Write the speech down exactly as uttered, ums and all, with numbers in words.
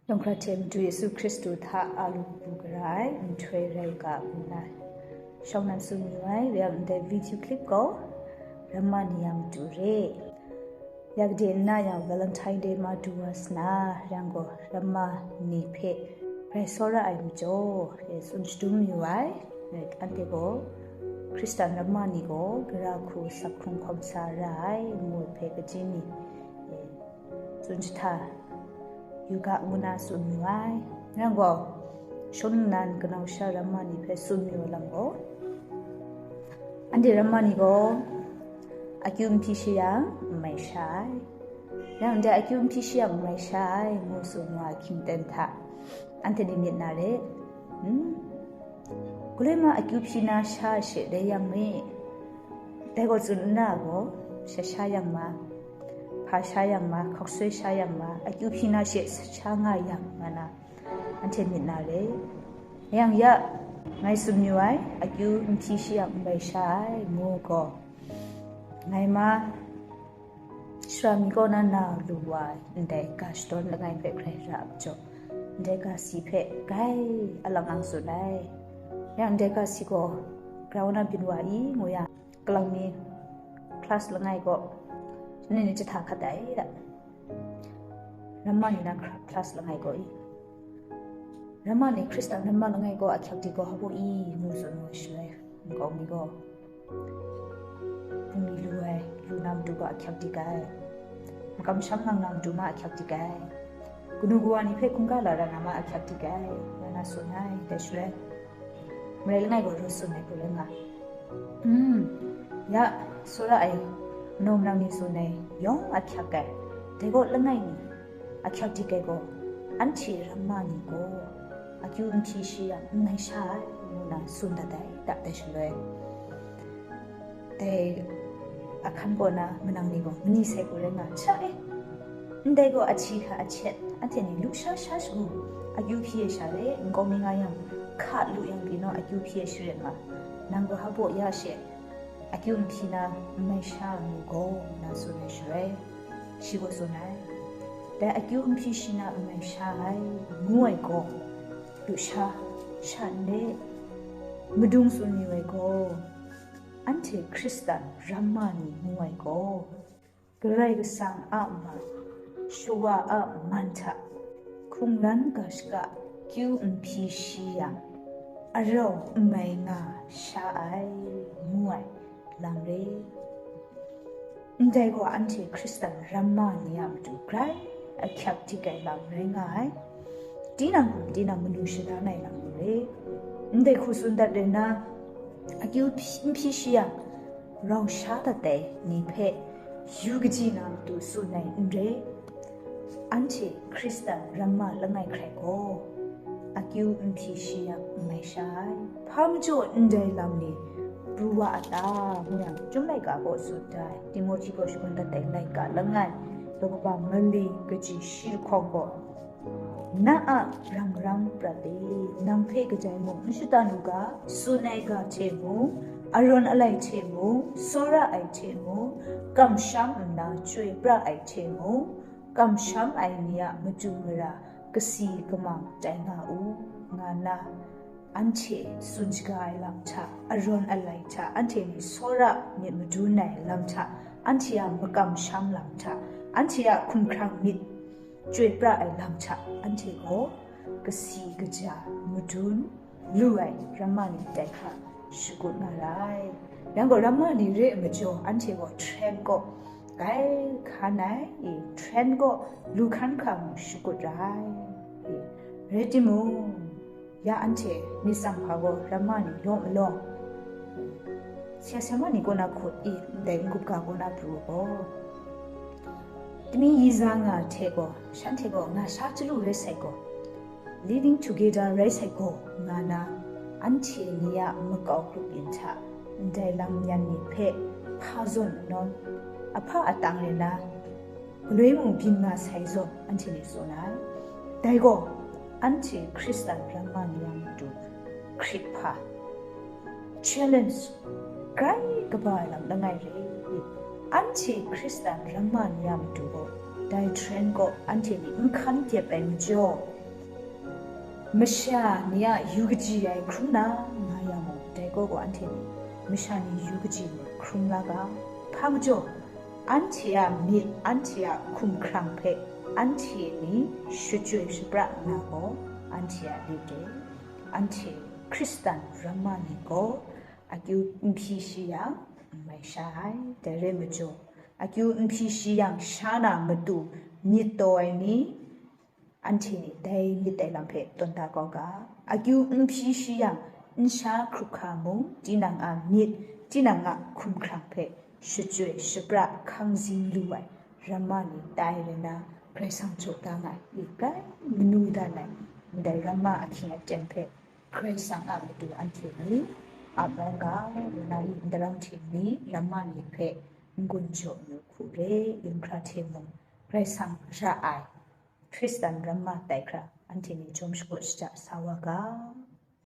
Chyawm hkra hte Madu Yesu Hkristu hta a lu bu gara ai nhtoi rai u ga, ngu na shawng nnan tsun yu ai. Rai yang ndai video clip gaw ramma ni a matu re. Ya gade nna yang Valentine Day ma du wa sa na, rai yang gaw ramma ni hpe grai tsawra ai majaw, e, tsun shadum yu ai. E, anhte gaw Hkristan ramma ni gaw gara hku sap hkrung hkawm sa ra ai, ngu ai hpe kaji mi, e, tsun jahta yu ga, ngu na tsun yu ai. Rai yang gaw, shawng nnan kanau sha ramma ni hpe tsun yu ai lam gaw, anhte ramma ni gaw akyu n hpyi shi yang, n mai sha ai. Rai yang, ndai akyu n hpyi shi yang, n mai sha ai, ngu tsun wa ai hkying ten hta, anhte ni myit na re. Hmm? Galoi ma akyu hpyi na sha she dai yang mi, dai gaw tsun nna gaw, sha sha yang ma, hpa sha yang ma, hkawk soi sha yang ma, akyu hpyi na she sha nga yang, nga na, anhte myit na re. Yang ya, ngai tsun yu ai, akyu n hpyi shi yang n mai sha ai, ngu gaw, ngai ma, sara mi kaw na na lu wa ai ndai ga shadawn langai hpe grai ra ai majaw, ndai ga si hpe grai alang ang tsun ai. Yang ndai ga si gaw grau na byin wa i, ngu yang, kalang mi class langai gaw, shanhte ni jahta hkat ai da. Ramma ni na class langai gaw i, ramma ni Hkristan ramma langai gaw ahkyak di gaw hpa gaw i, ngu tsun wa shaloi, nkau mi gaw, bungli lu ai, lu na matu gaw ahkyak dik ai, makamsham ngang na matu ma ahkyak dik ai, kanu kawa ni hpe hkungga la ra na ma ahkyak dik ai, nga na tsun ai. Dai shaloi, marai langai gaw rawt tsun ai hku rai nga, mm, ya, tsawra ai, manaw manang ni tsun ai yawng ahkyak ai, dai gaw langai mi ahkyak dik ai gaw, anhte ramma ni gaw akyu n hpyi shi yang n mai sha ai, ngu na tsun dat ai, da dai shaloi, dai ahkan kaw na manang ni gaw mani sai hku rai nga, hta e, ndai gaw ahti hka ahtet, anhte ni lusha sha shagu akyu hpyi ai sha re, nkau mi nga yang, hka lu yang pyi naw akyu hpyi ai sharet ma, nang gaw hpa baw ya she, akyu n hpyi na n mai sha ai ngu gaw, ngu na tsun ai shaloi, shi gaw tsun ai, dai akyu n hpyi shi na n mai sha ai, ngu ai gaw, lusha sha n re, madung tsun yu ai gaw, anhte Hkristan ramma ni ngu ai gaw, Karai Kasang a man, shawa a man hta hkungran ga shaka kyu n hpyi shi yang, arau n mai nga sha ai, ngu ai lam re. Ndai gaw anhte Hkristan ramma ni a matu grai ahkyak dik ai lam rai nga ai. Tinang hkum tinang manu shadan ai lam re. Ndai hku tsun dat rai nna, akyu hpyi, n hpyi shi yang, rau sha dat ai ni hpe yu kaji na matu tsun ai n re. Anhte Hkristan ramma langai hkrai gaw, akyu n hpyi shi yang n mai sha ai. Hpa majaw ndai lam ni pru wa a ta, ngu yang, Chyum laika gaw tsun da ai, Timohti gaw shagun dat ai laika langai, daw kaba mali kaji shi lahkawng gaw, na a ram maram prat e, nang hpe kadai mung n shatan u ga, tsun ai ga hte mung, arawn alai hte mung, tsawra ai hte mung, kamsham nna chyoi pra ai hte mung, kamsham ai ni a matu mara kasi kamang tai nga u, nga na, anhte tsun shaga ai lam hta, arawn alai hta, anhte ni tsawra myit madun ai lam hta, anhte a makamsham lam hta, anhte a hkumhkrang myit chyoi pra ai lam hta, anhte gaw kasi kaja madun lu ai ramma ni tai hkra shakut nga ra ai. Yang gaw, ramma ni re ai majaw, anhte gaw htawn kaw grai hkan ai, e, htawn kaw lu hkan hkra mung shakut ra ai, e, rai timung, ya anhte myit tsang hpa gaw ramma ni law malawng, sha sha ma ni kaw na hkut i, ndai n-gup ga kaw na pru ai gaw, tami yi za nga hte gaw, shanhte gaw nga sha chyalu rai sai gaw, living together rai sai gaw, nga na, anhte ni a makau grup yin hta ndai lam yan ni hpe hpa zawn nnawn, ahpa atang rai na, galoi mung byin nga sai zawn, anhte ni tsun ai. Dai gaw, anhte Hkristan ramma ni a matu hkrit hpa, challenge, grai kaba ai lam langai re. Anhte Hkristan ramma ni a matu gaw, dai htawn kaw anhte ni n hkan dep ai majaw, Masha ni a yu kaji ai hkrum na nga yang mung, dai kaw kaw anhte ni masha ni yu kaji ni hkrum la ga, hpa majaw, anhte a myit, anhte a hkum hkrang hpe anhte ni shachyoi shapra nga gaw, anhte a lit re. Anhte Hkristan ramma ni gaw akyu n hpyi shi yang, n mai sha ai. Dai rai majaw, akyu n hpyi shi yang sha na matu myit taw ai ni, anhte ni dai myit dai lam hpe tawn da kau ga. Akyu n hpyi shi yang, n sha hkrup hka mung, tinang a myit, tinang a hkum hkrang hpe shachyoi shapra hkang zing lu ai ramma ni tai rai na, Karai Kasang jaw da nga ai, lit rai manu dan ai, ndai ramma ahkying aten hpe Karai Kasang a matu anhte ni ap rawng ga, rai na, ndaram hte ni ramma ni hpe n-gun jaw yu hku re, yum hkra hte mung, Karai Kasang ra ai Hkristan ramma tai hkra, anhte ni jawm shakaw shada sa wa ga.